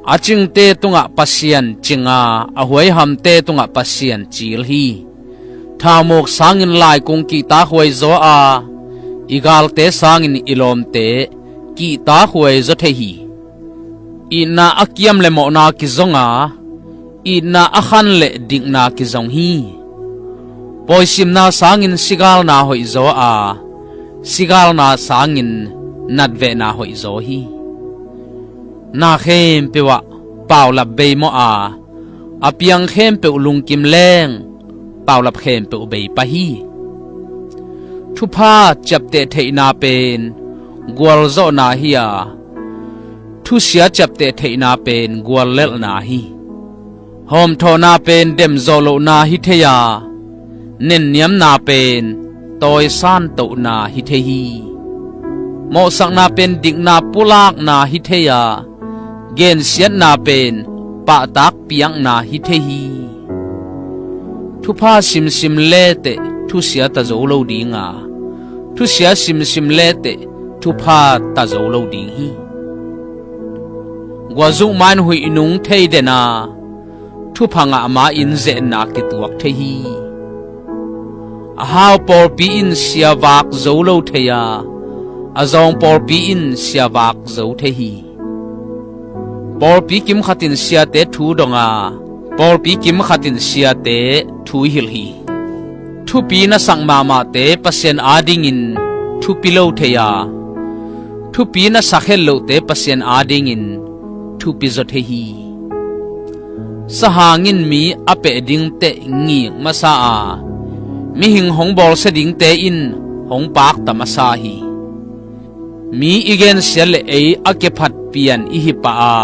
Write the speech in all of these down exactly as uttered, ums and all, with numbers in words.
A cingte tungah Pasian cinga, a huaihamte tungah Pasian cil hi. Thaumuk sangin laikung kihtakhuai zaw a, i galte sangin i lawmte kihtakhuai zaw thei hi. Itna a kiam le mawhna kizonga, itna a khan le dikna kizong hi. Pawisimna sangin sigalna hoihzaw a, sigalna sangin natvehna hoihzaw hi. Na khempeuh ah paulap beimawh a, a piang khempeuh lungkim leng paulap khempeuh bei pah hi. Thupha ciapteh theihna pen gualzawhna hi a, thusia ciapteh theihna pen guallelhna hi. Hawmthawhna pen demzawh lohna hi thei a, nenniamna pen tawisan tohna hi thei hi. Mawhsakna pen dikna pulakna hi thei a, gensiatna pen pahtak piakna hi thei hi. Thupha simsim leteh thusia ta zo lo dinga, thusia simsim leteh thupha ta zo lo ding hi. Guazuk main huih nung thei den a, thupha ngah ma-in zetna kituak thei hi. A hau pawlpi in siavak zo lo thei a, a zawng pawlpi in siavak zo thei hi. Pawlpi kimkhat in siate thu dong a, pawlpi kimkhat in siate thu hilh hi. Thupi na sak mahmahte Pasian adingin thupi lo thei a, thupi na sak het lohte Pasian adingin thupi zaw thei hi. Sahang in mi a peh dingteh ngik masa a, mihing hong bawlsia dingte in hong pakta masa hi. Mi i gensiat le ei a kiphat pian i hi pah a,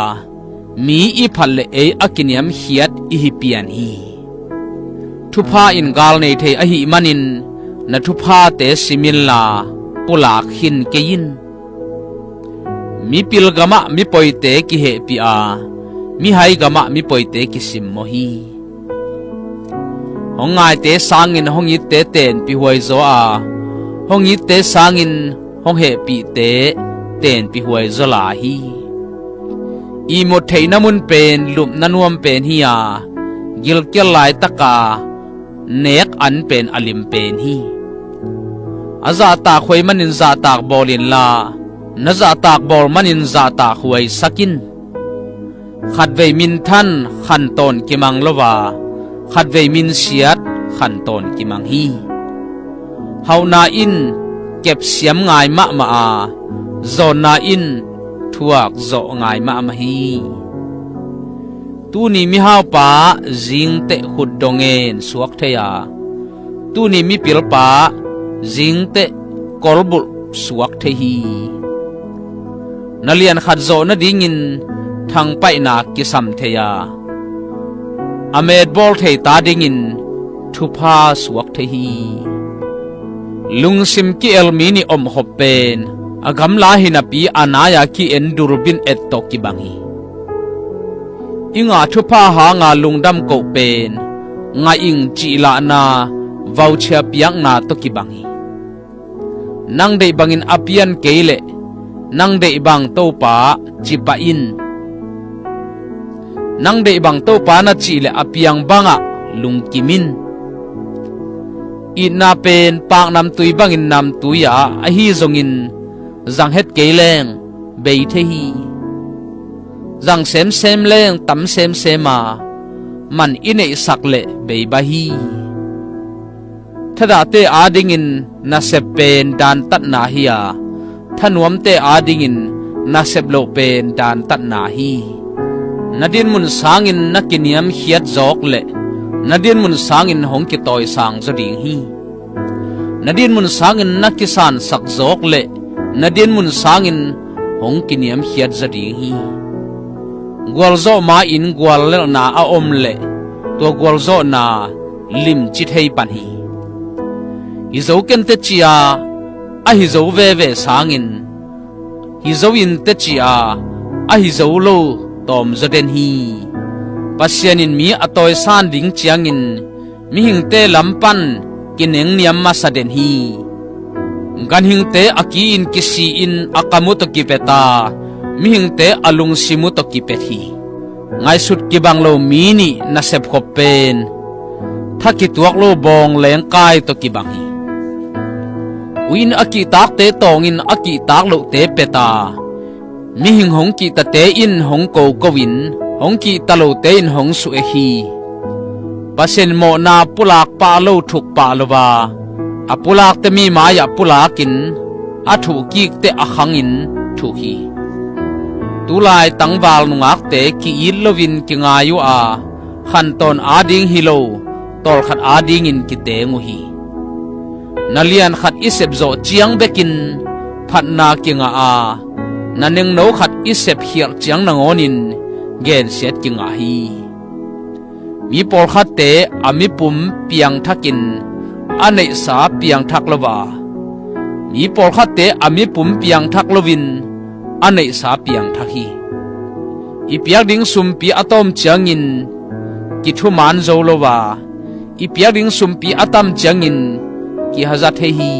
mi i phat le ei a kiniamkhiat i hi pian hi. Thupha in gal nei thei ahih manin na thuphate sim inla pulak khin kei in. Mipil gamah mipoite kihehpih a, mihai gamah mipoite kisimmawh hi. Hong ngaite sangin hong itte tenpih huaizaw a, hong itte sangin hong hehpihte tenpih huaizaw lai hi. Ihmut theihna mun pen lupna nuam pen hi a, gilkial laitaka nek an pen a lim pen hi. A zahtak huai manin zahtak bawl inla, na zahtak bawl manin zahtak huaisak in. Khatvei minthan khantawn kimang lo a, khatvei minsiat khantawn kimang hi. Hauhna in kepsiam ngai mahmah a, zawnna in thuak zawh ngai mahmah hi. Tuni mihaupa zingteh khutdong ngen suak thei a, tuni mipilpa zingteh kolbulh suak thei hi. Na lian khat zawh nadingin thangpaihna kisam thei a, a metbawl thei ta dingin thupha suak thei hi. Lungsim ki-el mi nih omkhop pen a gamla hi napi a nai-a ki-en durbin et tawh kibang hi. I ngah thupha hanga lungdam koh pen ngaih ing cihlahna vauchia piakna tawh kibang hi. Nang deih bangin a pian kei leh nang deih bang Topa ci pah in. Nang deih bang Topa na cih leh a piang bangah lungkim in. Itna pen paknamtui bangin namtui a, ahi zongin zang het kei leng bei thei hi. Zang semsem leng tam semsem a, man i neihsak leh bei bah hi. Thadahte adingin nasep pen dantatna hi a, thanuamte adingin nasep loh pen dantatna hi. Na dinmun sangin na kiniamkhiat zawk leh na dinmun sangin hong kitawisang zaw ding hi. Na dinmun sangin na kisansak zawk leh na dinmun sangin hong kiniamkhiat zaw ding hi. Gualzawh ma-in guallelhna a om leh tua gualzawhna limci thei pan hi. Hi zo ken teci a, a hi zo veve sangin hi zo in teci a, a hi zo lo tawmzaw den hi. Pasian in mi a tawisan ding ciangin mihingte lam pan kinengniam masa den hi. Ganhingte a ki-in kisi-in a kam uh tawh kipet a, mihingte a lungsim uh tawh kipet hi. Ngaihsut kibang lo mi nih nasep khop pen tha kituak lo bawng lengkai tawh kibang hi. Ui in a kihtakte tawngin a kihtak lohte peta, mihing hong kihtate in hong koko in, hong kihta lote in hong suhek hi. Pasian in mawhna pulak pah lo thuk pah lo a, a pulakte mi mai-ah pulakin, a thuhkikte a khangin thuk hi. Tulai tangval nungakte ki-it loin kingai uh a, khantawn ading hi lo, tawlkhat adingin kiteng uh hi. Na lian khat i sepzawh ciang bekin phatna kingah a, na nengno khat i sepkhialh ciang nangawnin gensiat kingah hi. Mi pawlkhatte a mipum piangthakin a neihsa piangthak lo a, mi pawlkhatte a mipum piangthak loin a neihsa piangthak hi. I piak ding sumpi a tawm ciangin kithuman zo lo a, i piak ding sumpi a tam ciangin kihaza thei hi.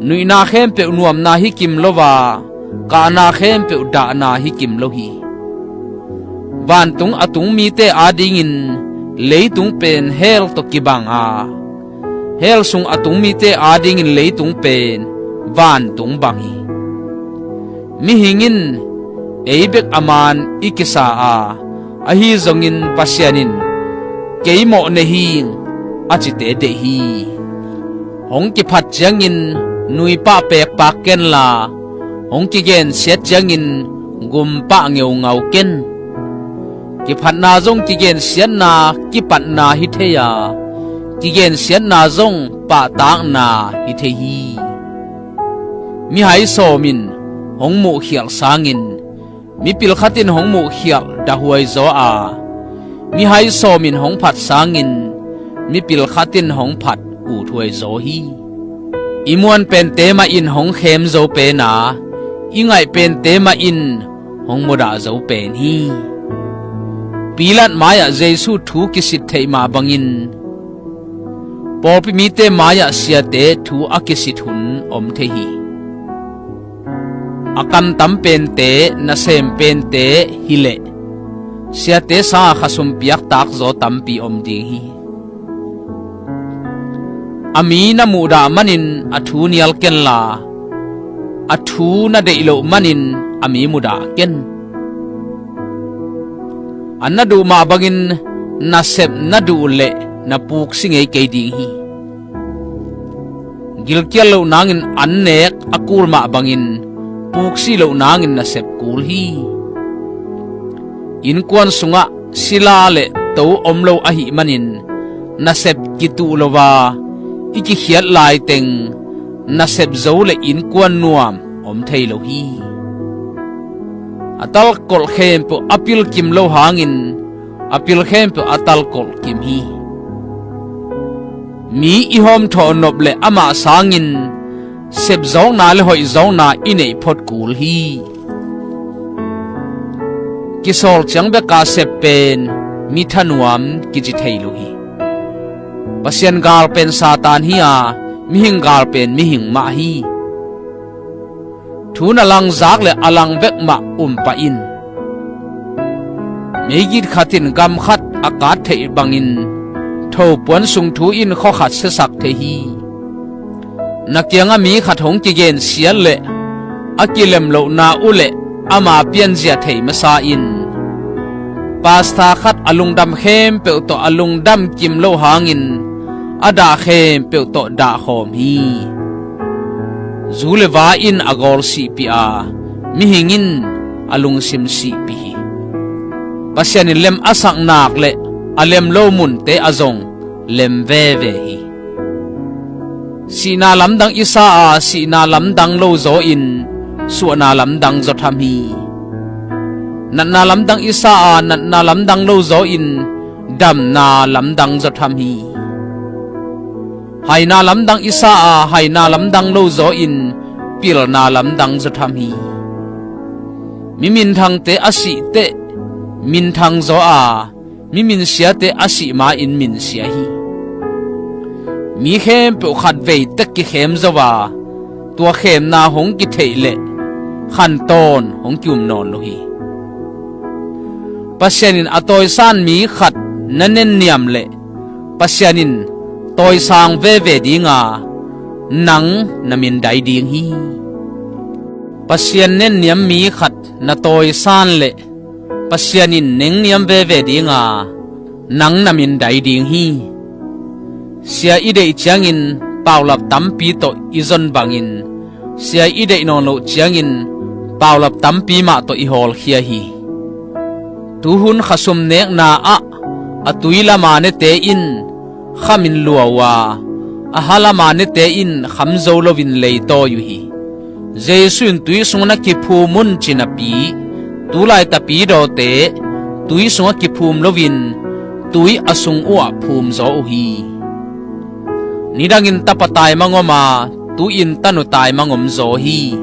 Nuihna khempeuh nuamna hi kim lo a, kahna khempeuh dahna hi kim lo hi. Vantung a tung mite adingin leitung pen hell tawh kibang a, hell sung a tung mite adingin leitung pen vantung bang hi. Mihing in ei bek a man i kisa a, ahi zongin Pasian in kei mawh nei hing a cite deih hi. Hong kiphat ciangin nuipah pekpak kenla, hong kigensiat ciangin gumpah ngeungau ken. Kiphatna zong kigensiatna kipatna hi thei a, kigensiatna zong pahtakna hi thei hi. Mihai sawm in hong muhkhialh sangin mipil khat in hong muhkhialh dahhuai zaw a, mihai sawm in hong phat sangin mipil khat in hong phat uthuai zaw hi. I muan pente mah in hong khem zo pen a, i ngaih pente mah in hong mudah zo pen hi. Pilat mai-ah Jesu thu kisit theih mah bangin pawlpi mite mai-ah siate thu a kisit hun om thei hi. A kamtam pente, nasem pente hileh siate sanga khasum piaktak zaw tampi om ding hi. A mi na muhdah manin a thu nial kenla, a thu na deih loh manin a mi mudah ken. An na duh mah bangin nasep na duh leh na puksi ngei kei ding hi. Gilkial loh nangin an nek a kul mah bangin puksi loh nangin nasep kul hi. Innkuan sungah sila le to om lo ahih manin nasep kituh lo a, i kikhiat laiteng nasep zo le innkuan nuam om thei lo hi. A talkolh khempeuh a pilkim lo hangin a pil khempeuh a talkolh kim hi. Mi i hawmthawh nop le amah sangin sepzawkna le hoihzawkna i neih phot kul hi. Kisawl ciang beka sep pen mi thanuam kici thei lo hi. Pasian gal pen Satan hi a, mihing gal pen mihing mah hi. Thu na langzak le a lang vek mah um pah in. Meigit khat in gam khat a kat theih bangin thopuan sung thu in khua khat siasak thei hi. Na kiangah mi khat hong kigensiat le a kilem lohna uh le ama pianzia thei masa in. Pasta khat a lungdam khempeuh tawh a lungdam kim lo hangin a dah khempeuh tawh dahkhawm hi. Zu le va in a gawl sihpih a, mihing in a lungsim sihpih hi. Pasian in lem a sak nak le a lem lo munte a zong lem veve hi. Sihna lamdang i sa a, sihna lamdang lo zaw in suahna lamdang zaw tham hi. Natna lamdang i sa a, natna lamdang lo zaw in damna lamdang zaw tham hi. Haina lamdang i sa a, haina lamdang lo zaw in pilna lamdang zaw tham hi. Mi minthangte a sih teh minthang zaw a, mi minsiate a sih ma-in minsia hi. Mi khempeuh khatvei tek kikhem zo a, tua khemna hong kitheih leh khantawn hong kium nawn lo hi. Pasian in a tawisan mi khat na nenniam leh Pasian in tawisang veve dinga nang na mindai ding hi. Pasian nenniam mi khat na tawisan leh Pasian in nengniam veve dinga nang na mindai ding hi. Sia i deih ciangin paulap tampi tawh i zon bangin sia i deih nawn loh ciangin paulap tampi mah tawh i hawlkhia hi. Tuhun khasum nekna ah a tui lama nete in khamin lua uh a, a ha lama nete in kham zo loin leitawi uh hi. Jesu in tui sungah na kiphum un ci napi, tulai tapidawte tui sungah kiphum loin tui a sung uhah phum zaw uh hi. Nidangin tapa taimang om a, tu-in tanu taimang om zaw hi.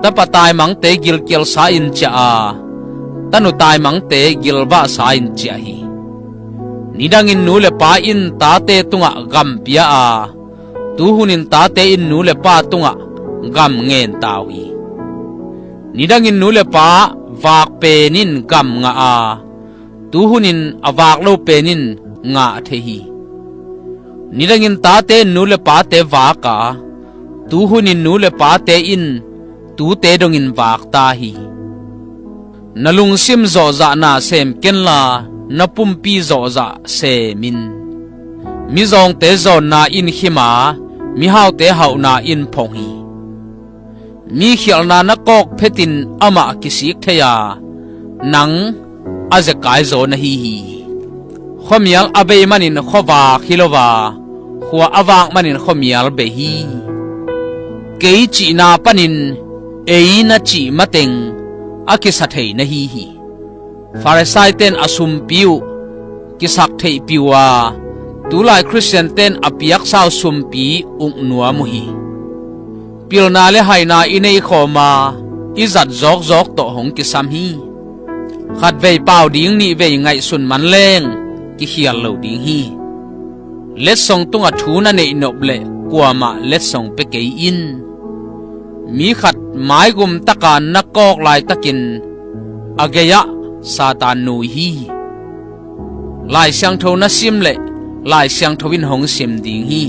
Tapa taimangte gilkialsa in ciah a, tanu taimangte gilvahsa in ciah hi. Nidangin nu le pa in tate tungah gam pia a, tuhunin tate in nu le pa tungah gam ngen ta uh hi. Nidangin nu le pa vak pen in gam ngah a, tuhunin a vak lo pen in ngah thei hi. Nidangin tate in nu le pate vak a, tuhunin nu le pate in tute dongin vak ta hi. Na lungsim zawhzahna sem kenla, na pumpi zawhzah sem in. Mizawngte zawnna in khim a, mihaute hauhna in phong hi. Mi khialhna na kawk phetin amah kisik thei a, nang a zekai zaw na hi hi. Khuamial a bei manin khuavak hi lo a, khua a vak manin khuamial bei hi. Kei cihna panin ei na cih mateng a kisa thei na hi hi. Farisai ten a sumpi uh kisak theihpih uh a, tulai Khristian ten a piaksa uh sumpi uk nuam uh hi. Pilna le haina i nei khawm a, i zat zawkzawk tawh hong kisam hi. Khatvei pau ding nihvei ngaihsun man leng kikhial lo ding hi. Letsong tungah thu na neih nop leh kuamah letsong pia kei in. Mi khat maigum taka na kawk laitakin a gei-ah Satan nui hi. Lai Siangtho na sim leh Lai Siangtho in hong sim ding hi.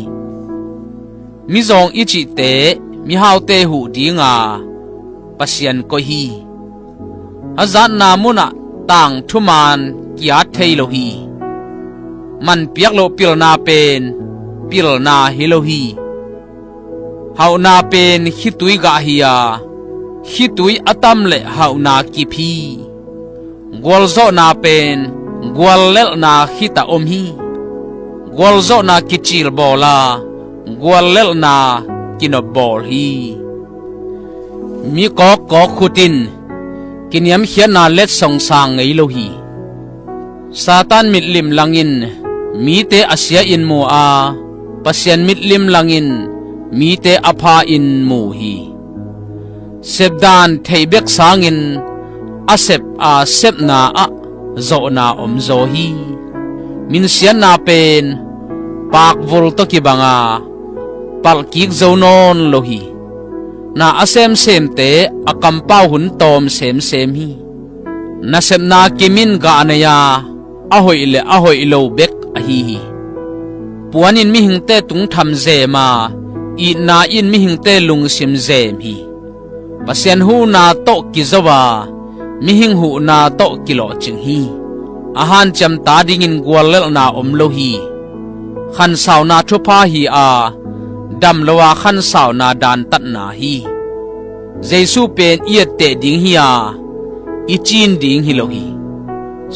Mizawng i cihte mihaute huh dinga Pasian koih hi. A zatna munah tang thuman ki-at thei lo hi. Manpiak loh pilna pen pilna hi lo hi. Hauhna pen khitui gah hi a, khitui a tam leh hauhna kip hi. Gualzawhna pen guallelhna khitah om hi. Gualzawhna kicilbawl a, guallelhna kinopbawl hi. Mi kawkkawk khut in kiniamkhiatna letsong sang ngei lo hi. Satan mitlim langin mite a sia-in mu a, Pasian mitlim langin mite a pha-in mu hi. Sepdan theih bek sangin a sep a sepna ah zawhna om zaw hi. Minsiatna pen pakvul tawh kibang a, palh kik zo nawn lo hi. Na a semsemte a kampau hun tawm semsem hi. Nasepna kim in gah nei a, a hoih le a hoih lo bek ahi hi. Puan in mihingte tungtham zem a, itna in mihingte lungsim zem hi. Pasian huhna tawh kizo a, mihing huhna tawh kilawhcing hi. A hanciam ta dingin guallelhna om lo hi. Khansauna thupha hi a, dam lo a khansauna dantatna hi. Jesu pen i etteh ding hi a, i cin ding hi lo hi.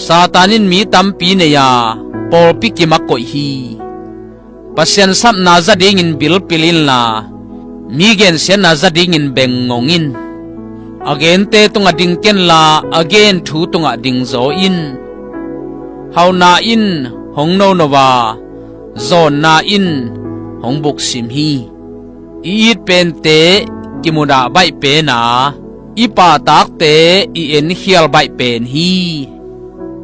Satan in mi tampi nei a, pawlpi kim a koih hi. Pasian sapna za dingin bilpil inla, mi gensiatna za dingin beng ngong in. A gente tungah ding kenla, a gen thu tungah ding zaw in. Hauhna in hong nono a, zawnna in hong buksim hi. I it pente kimudah baih pen a, i pahtakte i enkhial baih pen hi.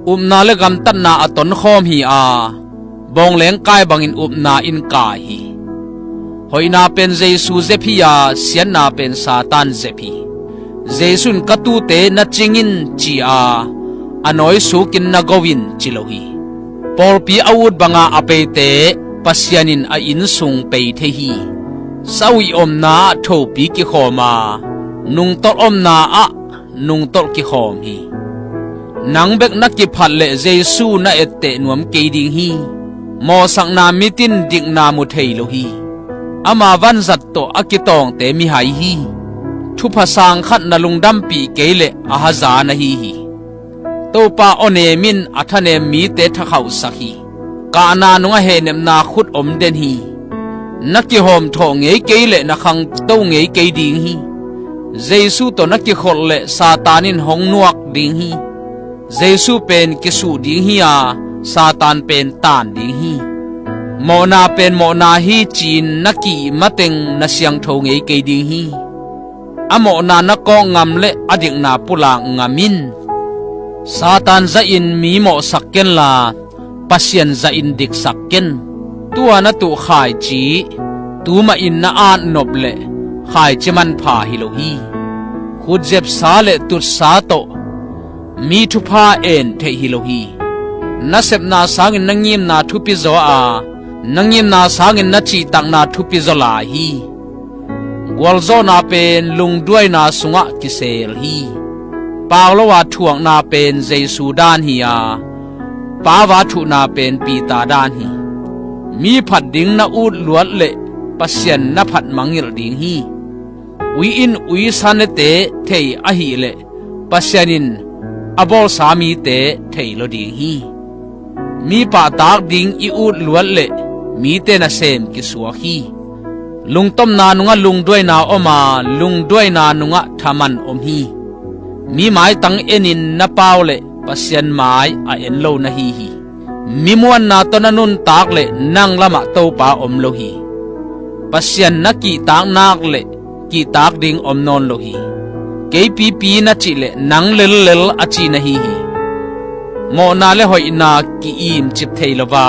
Upna le gamtatna a tonkhawm hi a, bawngleng kai bangin upna in kai hi. Hoihna pen Jesu zep hi a, siatna pen Satan zep hi. Jesu in ka tuute na cing in ci a, a nawi sukin na go in ci lo hi. Pawlpi a ut banga a peite Pasian in a inn sung pei thei hi. Sauih omna ah thopi kikhawm a, nungtolh omna ah nungtolh kikhawm hi. Nang bek na kiphat leh Jesu na etteh nuam kei ding hi. Mawhsakna mit in dikna mu thei lo hi. Ama vanzat tawh a kitawngte mihai hi. Thupha sang khat na lungdampih kei leh a haza na hi hi. Topa awnem in a thanem mite thakhauhsak hi. Kahna nungah hehnepna khut om den hi. Na kihawmthawh ngei kei leh na khangto ngei kei ding hi. Jesu tawh na kikholh leh Satan in hong nuak ding hi. Jesu pen kisuh ding hi a, Satan pen taan ding hi. Mawhna pen mawhna hi ci-in na kih mateng na siangtho ngei kei ding hi. A mawhna na kawk ngam leh a dikna pulak ngam in. Satan zahin mi mawhsak kenla, Pasian zahin diksak ken. Tua na tuh khaici tu mahin na at nop leh khaici manpha hi lo hi. Khutzepsa leh tutsa tawh mi thupha en theih hi lo hi. Na sepna sangin na ngimna thupi zaw a, na ngimna sangin na cihtakna thupi zaw lai hi. Gualzawhna pen lungduaina sungah kisel hi. Pau lo a thuakna pen Jesu dan hi a, pau a thuhna pen Peter dan hi. Mi phat ding na ut luat leh Pasian na phat mangngilh ding hi. Ui in ui sanete thei ahih leh Pasian in a bawlsa mite thei lo ding hi. Mi pahtak ding i ut luat leh mite nasem kisuak hi. Lungtomna nungah lungduaina om a, lungduaina nungah thaman om hi. Mi maitang enin na pau leh Pasian mai a en lo na hi hi. Mi muanna tawh na nuntak leh nang lamah Topa om lo hi. Pasian na kihtak nak leh kihtak ding om nawn lo hi. Kei pipi na cih leh nang lellel a ci na hi hi. Mawhna leh hoihna ki-imcip thei lo a,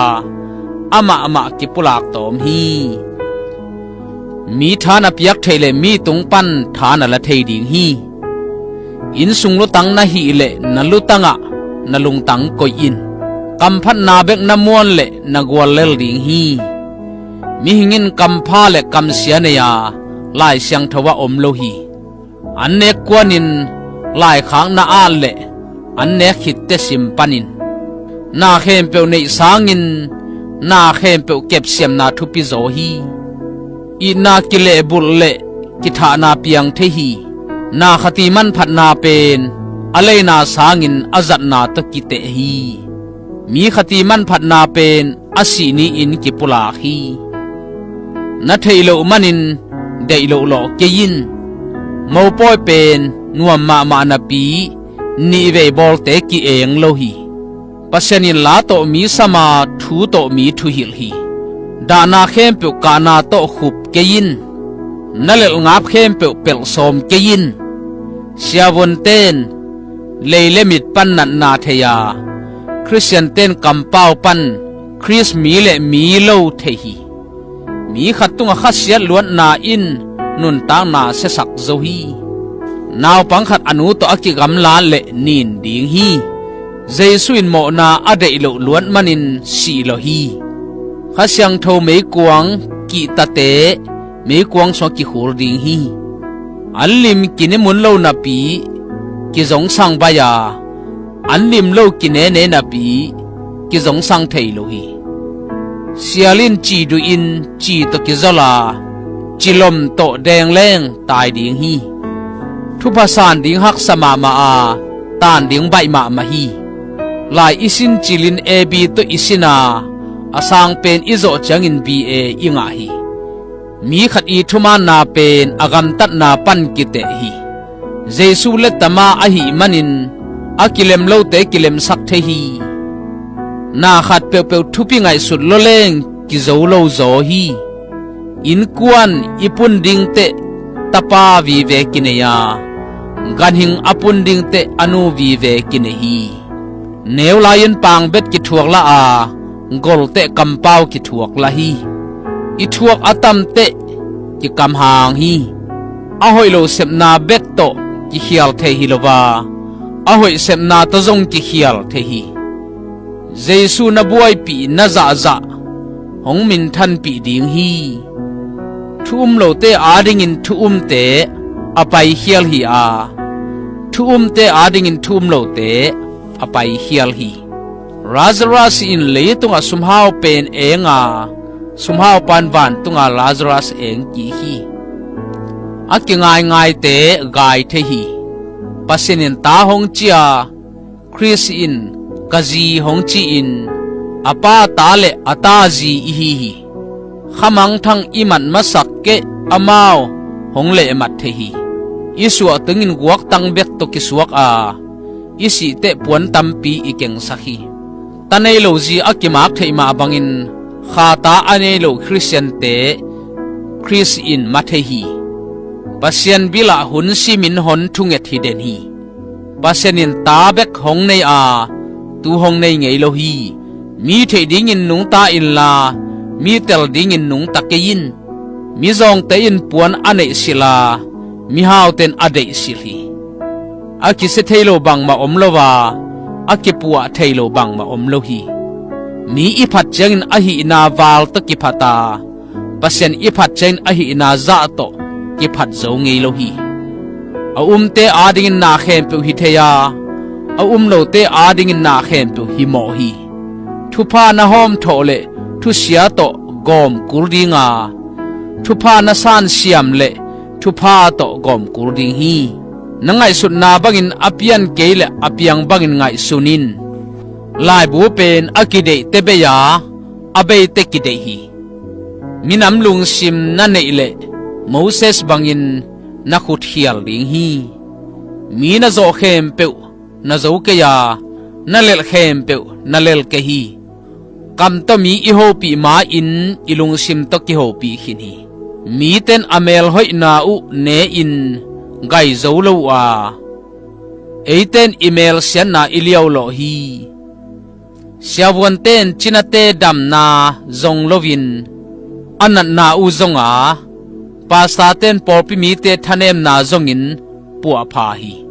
amah amah kipulak tawm hi. Mi tha na piak theih leh mi tung pan tha na la thei ding hi. Innsung lutang na hih leh na lutangah na lungtang koih in. Kamphatna bek na muan leh na guallel ding hi. Mihing in kampha leh kamsia nei a, Lai Siangtho ah om lo hi. An nek kuanin laikhak na at leh an nek khitte sim panin. Na khempeuh neih sangin na khempeuh kepsiamna thupi zaw hi. Itna kilehbulh leh kithahna piang thei hi. Na khati manphatna pen a leina sangin a zatna tawh kiteh hi. Mi khati manphatna pen a sih ni-in kipulak hi. Na theih loh manin deih loh lawh kei in. Mopawi pen nuam mahmah napi nihvei bawlte ki-eng lo hi. Pasian in la tawh mi sam a, thu tawh mi thuhilh hi. Dahna khempeuh kahna tawh khup kei in. Na lelhngap khempeuh pelh sawm kei in. Siavuante in lei leh mit pan natna thei a, Khristiante in kampau pan Khrist mi leh mi lo thei hi. Mi khat tungah khasiat luatna in nuntakna siasak zo hi. Naupang khat a nu tawh a kigamla leh nin ding hi. Jesu in mawhna a deih loh luat manin sih lawh hi. Kha Siangtho meikuang kihtate meikuang sungah kikhul ding hi. An lim kine mun lo napi kizongsang baih a, an lim lo kinene napi kizongsang thei lo hi. Sial in ci duhin ci tawh kizol a, cilom tawh dengleng tai ding hi. Thupha san ding haksa mahmah a, tan ding baih mahmah hi. Lai i sin cilin A B tawh i sin a, a sang pen i zawh ciangin B A i ngah hi. Mi khat i thumaanna pen a gamtatna pan kiteh hi. Jesu lettama ahih manin a kilem lote kilemsak thei hi. Na khat peuhpeuh thupi ngaihsut lawleng kizo lo zaw hi. Innkuan i pun dingteh tapa vive kinei a, ganhing a pun dingteh a nu vive kinei hi. Neu lai-in pangbet kithuak lah a, golteh kampau kithuak lah hi. I thuak a tamteh kikamhang hi. A hoih lo sepna bek tawh kikhial thei hi lo a, a hoih sepna tawh zong kikhial thei hi. Jesu na buaipih na zahzah hong minthanpih ding hi. Thu um lote adingin thu umte a paikhial hi a, thu umte adingin thu um lote a paikhial hi. Lazarus in leitungah sumhau pen eng a, sumhau pan vantunga Lazarus eng kik hi. A kingaingaite gai thei hi. Pasian in ta hong ci a, Khrist in ka zi hong ci-in a pa ta le a ta zi i hi hi. Khamangthang i mat masak kei amau hong lehmat thei hi. I suah tungin guaktang bek tawh kisuak a, i sih teh puan tampi i kengsak hi. Ta nei lo zi a kimak theih mah bangin kha ta a nei lo Khristiante Khrist in ma thei hi. Pasian bilah hun simin hon thunget hi den hi. Pasian in ta bek hong nei a, tu hong nei ngei lo hi. Mi theih dingin nungta inla, mi tel dingin nungta kei in. Mizawngte in puan a neihsilh a, mihaute in a deihsilh hi. A kisia thei lo bangmah om lo a, a kipuah thei lo bangmah om lo hi. Mi i phat ciangin a hihna val tawh kiphat a, Pasian i phat ciangin a hihna zah tawh kiphat zo ngei lo hi. A umte adingin na khempeuh hi thei a, a um lote adingin na khempeuh hi mawh hi. Thupha na hawmthawh le thusia tawh gawm kul ding a, thupha na sansiam le thupha tawh gawm kul ding hi. Na ngaihsutna bangin a pian kei le a piang bangin ngaihsun in. Laibu pen a kideihte bei a, a beite kideih hi. Minam lungsim na neih le Moses bangin na khut khial ding hi. Mi na zawh khempeuh na zo kei a, na lelh khempeuh na lel kei hi. Kam tawh mi i hopih ma-in i lungsim tawh kihopih khin hi. Mite in a melhoihna uh ne-in gai zo lo uh a, eite in i melsiatna i liaulawh hi. Siavuante in cinate damna zong loin a natna uh zong a, pastorte in pawlpi mite thanemna zongin puahpha hi.